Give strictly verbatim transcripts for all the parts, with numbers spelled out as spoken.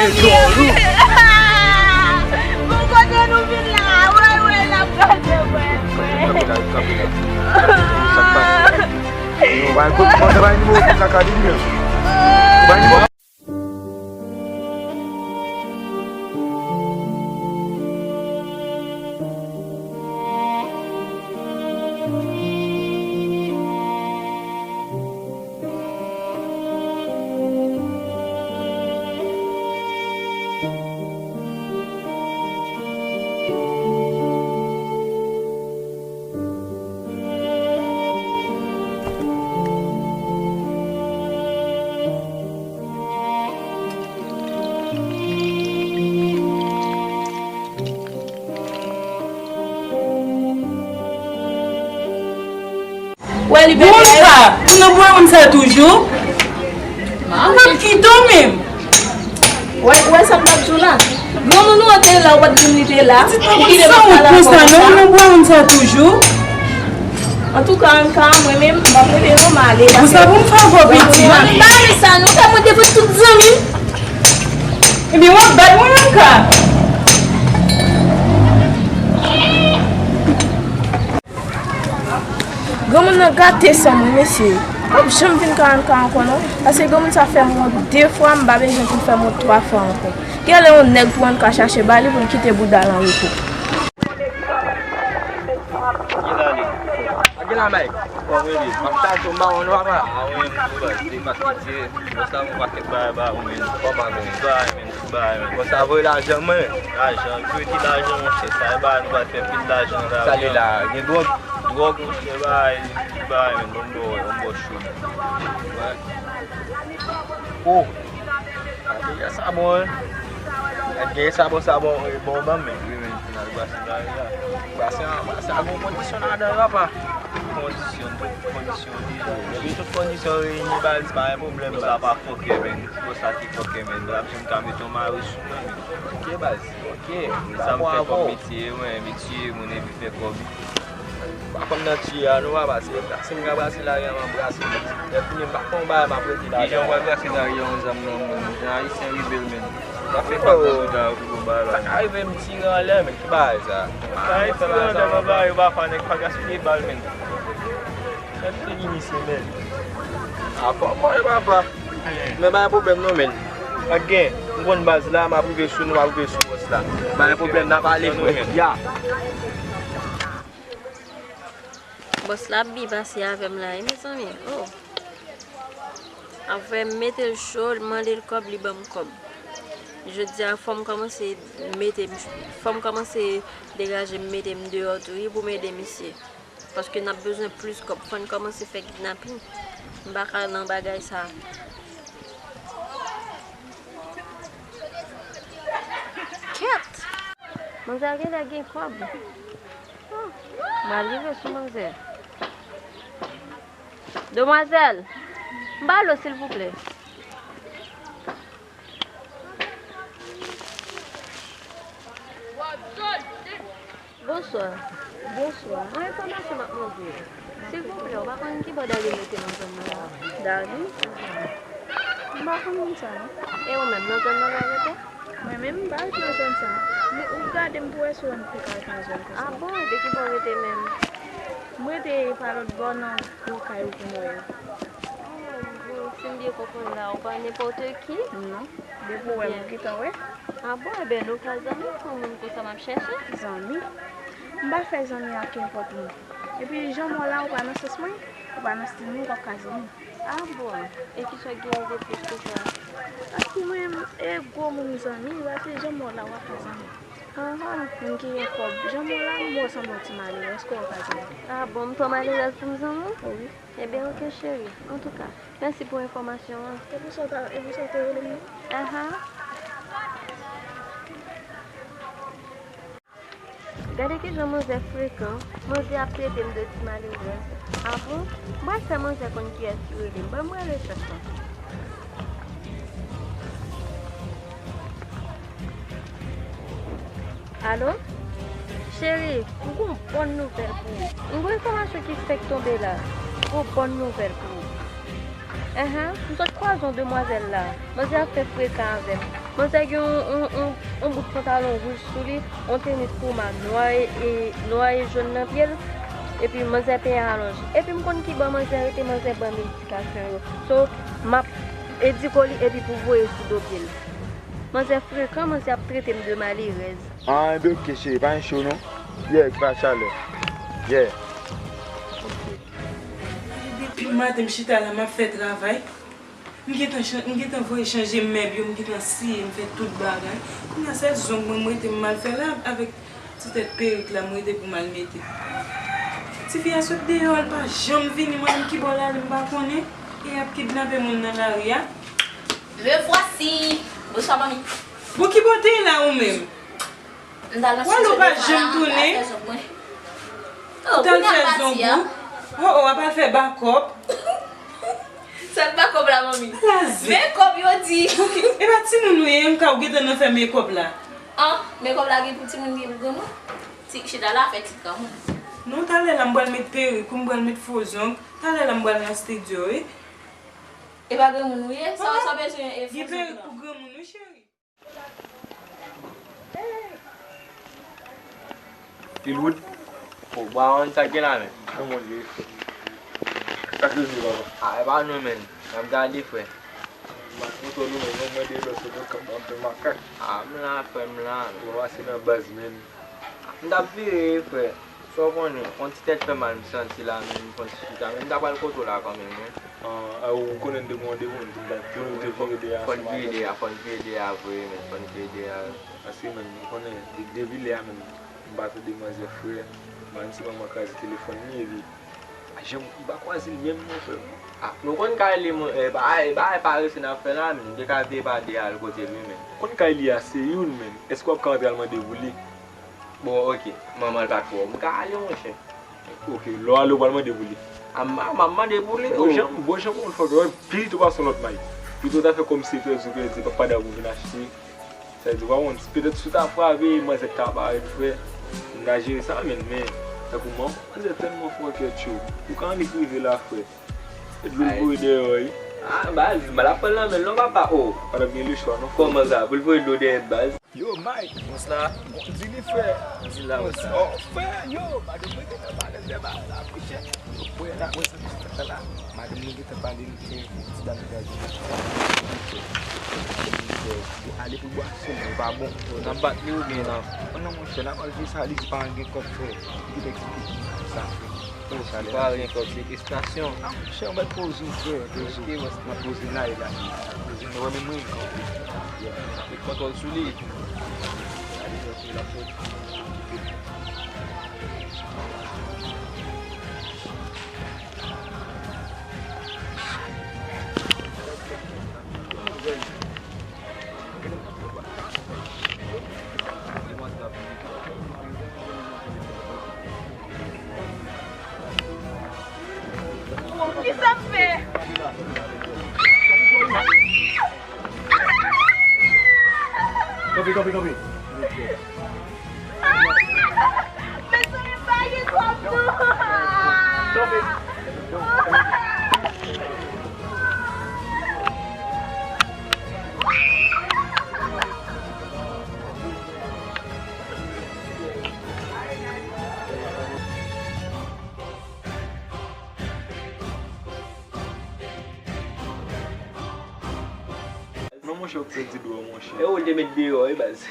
Bon, kote nou vin la? Wè, wè, n ap gade, wè, wè. Kanpe la, kanpe la. Sa k pase? Yo, bay kout, mwen bay nimewo pou lakay li, men. Bay nimewo. Wè li bebe. Mounka, ou nan bwawon sa toujou? Ou p ap kite w menm. Wè, wè sa m t ap di w la. Granmoun ou an te la, ou pa t di m li te la. Ou kite m ap pale ankò konsa. Ou nan bwawon sa toujou? Antouka, Anka, mwen menm, m ap rete non, m ale. Konsa pou m fè avè w, piti. Anka, men sa, nou ka mwen devan tout zanmi m. Ebyen, w ap bat mwen, Anka. Granmoun nan gate san mwen, mesye. Li p ap janm vin ka Anka ankò, non. Paske granmoun sa fè m wont de fwa, m pa bezwen pou l fè m wont twa fwa ankò. Genlè yon nèg pou Anka chache ba li pou l kite bouda l an repo. Gen la, Mike. Kòm rele. M ap chache yon bawon, papa. A wi, m tou baz, se pa ki Dye. Bon, sa yon pakèt bagay ba ou, men. Kòman, men? Bay, men, tout bagay, men. Bon, sa voye lajan, mwen. Lajan, ki, ki lajan, monchè? Sa e bagay, nou pral fè pil lajan la. Sa li la, gen dwòg? Dwòg, monchè, bay, tout bagay, men. Bon, bon, bon, bon, cho. Wè. Oh. Bagay sa bon, hein? Gad gen sa bon, sa bon, e bon ban m, men. Wi, men, final brase la, la. Brase a, brase a gon kondisyon ladan, papa. Kondisyon, tout kondisyon li la. Depi tout kondisyon reyini, baz, pa gen pwoblèm, baz. Sa pa fòkè, men. Bon, sa ki fòkè, men. L ap janm ka mete yon mari sou mwen, men. Ok, baz, ok. Sa m fè kòm metye, mwen, metye, moun epi fè kòb. Pa konn nan tiye a, non, papa, se brase m ka brase lari a, m ap brase. Lè fini, m pa konn bagay, m ap rete la. Kijan w pral brase lari a, yon zam nan men w? Jan Ayisyen rebèl, men. W ap fè kòb nan bouda yo pou gon bagay la. Sa ka rive m tire anlè, men ki bagay sa? Sa e tire anlè, men bagay yo pa fè, nèg pa gaspiye bal, men. Nèg fini misye, men. A fò mwen, papa. Men pa gen pwoblèm, non, men. Ak gen, m konn baz la, m ap rive sou nou, m ap rive sou bòs la. Pa gen pwoblèm, n ap ale, frè. Ya. Bòs la ap byen pase avè m la, wi, mezanmi. Oh. Apre m mete l cho, mande l kòb, li ban m kòb. Jodi a, fò m kòmanse mete m, fò m kòmanse degaje m, mete m deyò tou, wi, pou m ede misye. Paske n ap bezwen plis kòb. Fò n kòmanse fè kidnapin. M pa ka nan bagay sa. Kèt! Manzè a genlè gen kòb. Oh, m al rive sou manzè. Demwazèl, m ba l dlo, silvouplè. Bonswa. Bonswa. Yon enfòmasyon m ap mande. Silvouplè, ou pa konn ki bò Dali mete nan zòn nan la? Dali? M pa konn moun sa, non. E ou menm, nan zòn nan w rete? Mwen menm, m pa ret nan zòn sa. Men ou gade m pou wè si w wè m te ka ret nan zòn konsa. A bon? Epi ki bò w rete menm? M rete pa lòt bò nan gwo kay ou konn wè a. Oh, bon, si m byen konprann la, ou pa nenpòt ki? Non. Depi w wè m, ou gentan wè. A bon? Ebyen, nou ka zanmi, pou moun konsa m ap chèche. Zanmi? M pa fè zanmi ak nenpòt moun. Epi, jan m wè w la, ou pa nan sans mwen, ou pa nan stil mwen, ou p ap ka zanmi. A bon? E kisa w gen de plis ke sa? Paske mwen, e gwo moun zanmi, paske jan m wè w la, w ap fè zanmi. Ahan. Moun ki gen kòb. Jan m wè w la, m wè w sanble yon ti malerèz, èske w ap ka zanmi? A bon, m twò malerèz pou m zanmi w? Wi. Ebyen, oke, cheri. Antouka, mèsi pou enfòmasyon an. E pou sa w ta, e pou sa w te rele m nan? Ahan. Gade kijan manzè frekan. Manzè ap trete m de ti malerèz. A bon? M pral fè manzè konn kiyès ki rele m. Ban m wè rechèch lan. Alo? Cheri, m gon bòn nouvèl pou ou. M gon enfòmasyon ki fèk tonbe la. M gon bòn nouvèl pou ou. Enhen, m sot kwaze yon demwazèl la. Manzè ap fè frekan avè m. Manzè gen yon, yon, yon, yon bout pantalon wouj sou li, yon tenis Puma nwa e, e, nwa e jòn nan pye l, epi manzè penyen alonje. Epi m konn ki bò manzè rete, manzè ban m edikasyon yo. So, m ap edike li epi pou voye sou do pye l. Manzè frekan, manzè ap trete m de malerèz. Ah, enben ok, cheri, pa gen cho non. Yeah, pa chalè. Yeah. Ok. Depi maten m chita la, m ap fè travay. M gentan chan-, m gentan voye chanje mèb yo, m gentan siye, m fè tout bagay. Kounye a, sèl zong mwen m rete m al fè la, avèk ti tèt perik la m rete pou m al mete. Tifi a sot deyò, l pa janm vini, mwen menm ki bò l ale m pa konnen. E y ap kidnape moun nan lari a. Me voici. Bonswa, manmi. Bon, ki bò w te ye la ou menm? M t al nan Walo pa janm tounen. Ou t al fè zong ou. Oh, oh, w ap al fè bakòp. Sa k bakòp la, manmi? Men kòb yo di. E pa timoun ou ye, m ka w gentan nan fè mekòp la. An, mekòp la gen pou timoun, gen pou granmoun. Ti chita la fè ti granmoun. Non, talè la m pral met perik ou, m pral met fo zong. Talè la m pral nan estidyo, wi. E pa granmoun ou ye? Sa, sa bezwen e fo zong. Gen perik pou granmoun, wi, cheri. Lilwood. O, bwa, sa gen la, men. Kòman l ye? Sa k rive, papa? A, e pa nou, men. N ap gade, frè. M pa kontan nou, men. Mwen mande lòt sou nou kap ap fè makak. A, m la, frè, m la. Mwen pase nan baz, men. M t ap vire, frè. Sa w konnen, yon ti tèt fè mal m santi la, men m fon ti chita, men m ta pral kote w la kanmenm, wi. An, a, ou konnen n te gen yon randevou, m te, m te vire dèyè ansanm avè w. Fò n vire dèyè, fò n vire dèyè vre, men, fò n vire dèyè. Paske, men, ou konnen, de-, depi lè a, men, m pa tande manzè frè, m pa konn si manman kraze telefòn li, epi, pa janm, m pa kwaze l menm non, frè. A, nou konn kay li, mwen, e, ba, e, ba, e parese n ap fè la, men, m te ka vire pa dèyè al kote l, wi, men. Ou konn kay li a, se youn, men, èske w ap ka antre al mande pou li? Bon, ok. Manman l pa twò. M ka ale, monchè. Ok, lè w ale, w pral mande pou li. A, m, a, m ap mande pou li tou. Bon jan, bon jan pou w fè, wè, pito w pase yon lòt may. Pito w ta fè kòmsi se trèz ou pèdi, pa, pa da pou vin achte. Sa vle di, w pa konn, petèt si w ta frape, manzè t ka parèt, frè. M ka jere sa, men, men, tankou manman, manzè tèlman fò kèt cho. Ou ka annik rive la, frè. E dlo l voye dèyè w, wi. A, baz, m al ap pran l nan men l non, papa, o. Pa t ap gen lechwa, non, frè. Kòman sa? Pou l voye dlo dèyè, baz? Yo, Mike. What's up? Bon, di li, frè. Di la, what's up? Oh, frè, yo, madanm mwen gentan pale m de bagay la, monchè. Yo, frè, la, wè sa ki fèt la. Madanm mwen gentan pale m de ti dam ki al jwenn. Yo, ale pou bwase, men, pa bon. Yo, n ap bat li oubyen n ap... Non, monchè, n ap al jwe sa, li di pa gen kòb, frè. Li te eksplike sa, frè. Yo, sa pa gen kòb, se Stasyon. A, monchè, ou mèt poze w, frè, poze w. Nan poze la, e la. Poze nou, wè, men mwen, kanpe. Met kontwòl sou li. Kisa m fè? Kanpe, kanpe, kanpe. Mezanmi, bagay twòp dou. Kanpe. Non, monchè, ou pèdi dlo, monchè. E ou te met deyò, wi, baz.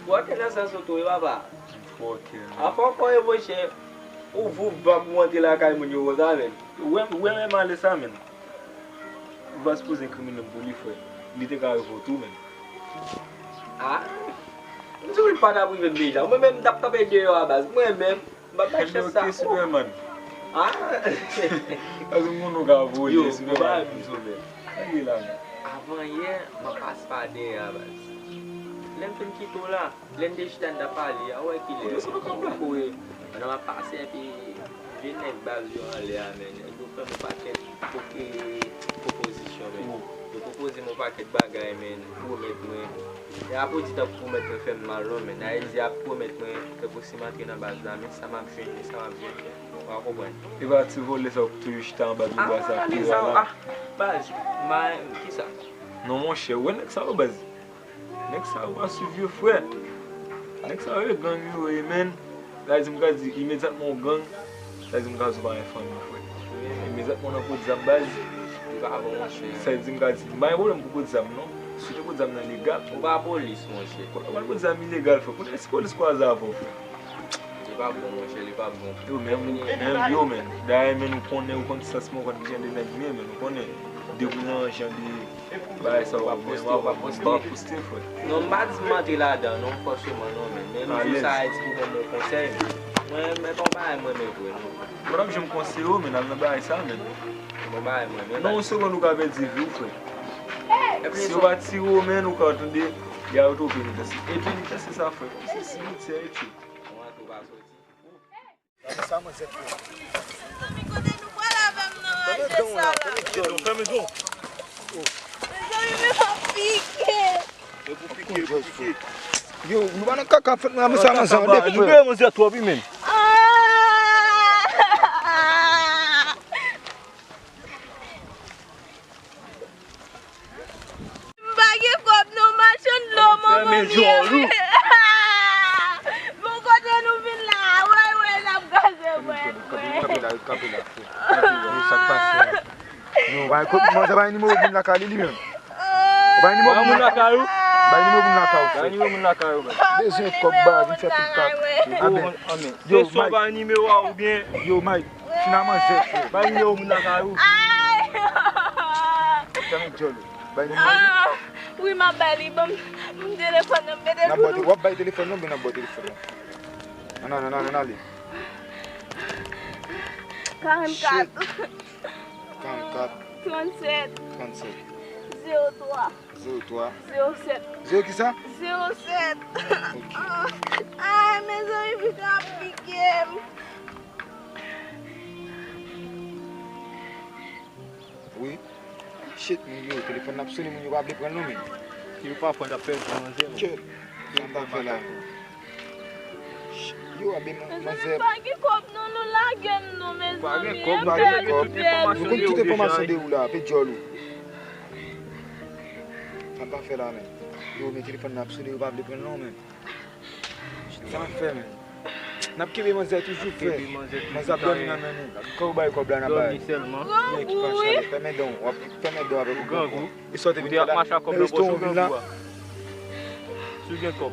Fòkè nan sans ou tou, wi, papa. Fòkè, a, fòkè, wi, monchè. Ou voup vap ou antre lakay moun yo konsa, men. Ou wè, ou wè menm ale sa, men. Ou pa sipoze enkrimine m pou li, frè. Li te ka rive w tou, men. A, m di w li pa t ap rive m deja. Mwen menm, m t ap kanpe deyò a, baz. Mwen menm, m ap bay chans sa. Ebyen, ok, Superman. A. Paske moun ou ka vole, Superman. Yo, bon, pa di sa, men. Sa ki la, men? Avan yè, m ap pase pa dèyè a, baz. Lè m fin kite w la, lè n te chita n t ap pale a, ou wè kilè. Kote sa w ap la? Wi. Pandan m ap pase, epi de nèg baz yo anlè a, men. Nèg yo fè m yon pakèt koke pwopozisyon, men. Yo pwopoze m yon pakèt bagay, men, pwomèt mwen. E a pou di tankou pwomèt mwen fè m mal, non, men. Sa vle di ap pwomèt mwen, tankou si m antre nan baz la, men sa m ap jwenn, men sa m ap jwenn. Ou pa konprann? E pa ti vòlè sa w toujou chita anba pye bwa sa, a, ale sa, a, baz, ma, kisa? Non, monchè, ou wè nèg sa yo, baz. Nèg sa yo pa swiv yo, frè. Nèg sa yo, e gang yo ye, menn. Sa di m ka di, imedyatman w gang, sa di m ka di w pa gen fanmi, frè. Imedyatman w nan kot zam, baz. Li pa bon, monchè. Sa di m ka di, m pa gen pwoblèm pou kot zam, non. Si w te kot zam nan legal. Ou pa polis, monchè. Kote w pral kot zam ilegal, frè? Kote si polis kwaze avè w, frè? Li pa bon, monchè, li pa bon. Yo, men, men, yo, men. Dayè, men, ou konnen, ou konn sans mwen, ou konn kijan de nèg m ye, men, ou konnen. Depi w nan jan de bagay sa, w ap poste, w ap poste, frè. Non, m pa di m antre ladan, non, fòseman, non, men, men, nou sou sa, Ayiti pou ban mwen konsèy, men. Mwen, men, pa yon bagay mwen, men, vre, non. Mwen, m ap janm konseye w, men, al nan bagay sa, men. Bon, bagay mwen, men. Nan yon segonn, ou ka pèdi vi w, frè. Si yo pa tire w, men, ou ka tande, y a retwouve penitansye. E penitansye sa, frè, se simityè, etcetera. Mwen, tou pa soti. Sa manzè fè. Mezanmi, kote nou pral avè m nan raje sa la? Fèmen don. Mezanmi, men m ap pike. Yo, nou pa nan kaka, fèt nou ramen sa manzè an de fè. Nou gen manzè twòp, wi, menm. Ah! M pa gen kòb non, machann dlo manman m ye. Bon, kote nou vin la a? Wè, wè, n ap gaze, wè. Kanpe la, kanpe la, frè. Kanpe la. Sa k pase a? Yo, bay kot, manzè bay nimewo moun lakay li, li menm. Bay nimewo moun lakay ou? Bay nimewo moun lakay ou, frè. Bay nimewo moun lakay ou, men. Bezwen kòb, ba, vin fè tout kat. Amen. Yo, Mike. Bay nimewo a oubyen? Yo, Mike. Fin a manzè, frè. Bay nimewo moun lakay ou. Ay! Fèmen djòl ou. Bay nimewo. Ah, wi, m ap bay li. Ban m, ban m telefòn nan, mete pou nou. W ap bay telefòn nan, oubyen n ap ba w telefòn nan? Ann ale, ann ale, ann ale. Karannkat. Karannkat. Trannsèt. Trannsèt. Zewo twa. Zewo twa. Zewo sèt. Zewo kisa? Zewo sèt. Ok. Ay, mezanmi, pito ap pike m. Wi. Shit, moun yo, telefòn nan ap sone, moun yo pa vle pran l non, men. Si yo pa pran l, y ap pèdi manzè, men. Kèt, sa m pa fè la, men. Yo, abe, manzè. Mezanmi, m pa gen kòb non, nou lage m non, mezanmi. Pa gen kòb, pa gen kòb. Nou konn tout enfòmasyon de ou la, pe djòl ou. Sa m pa fè la, men. Yo, men telefòn nan ap sone, yo pa vle pran l non, men. Sa n ap fè, men? N ap kenbe manzè toujou, frè. Manzè ap dòmi nan men nou. Kan ou bay kòb la, n ap bay. Dòmi sèlman. Nèg ki pa chale, fèmen dan w, w ap fèmen dan w avèk ou grangou. E sa w te vin fè la? Nan resto w vin la. Si w gen kòb.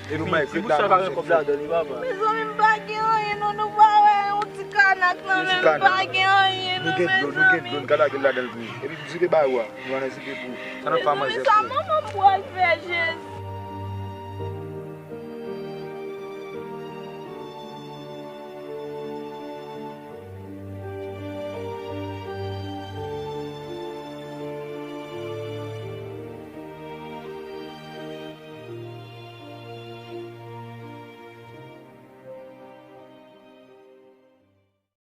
Epi ti bouch sa pa gen kòb ladan li, papa. Mezanmi, m pa gen anyen non, nou pa wè yon ti kanak nan men m, m pa gen anyen non, mezanmi. Nou gen dlo, nou gen dlo, n ka lage l ladan l pou ou. Epi zipe ba ou a, nou ann zipe pou ou. Sa n ap fè a manzè, frè? Mezanmi, sa manman m pral fè, Jezi.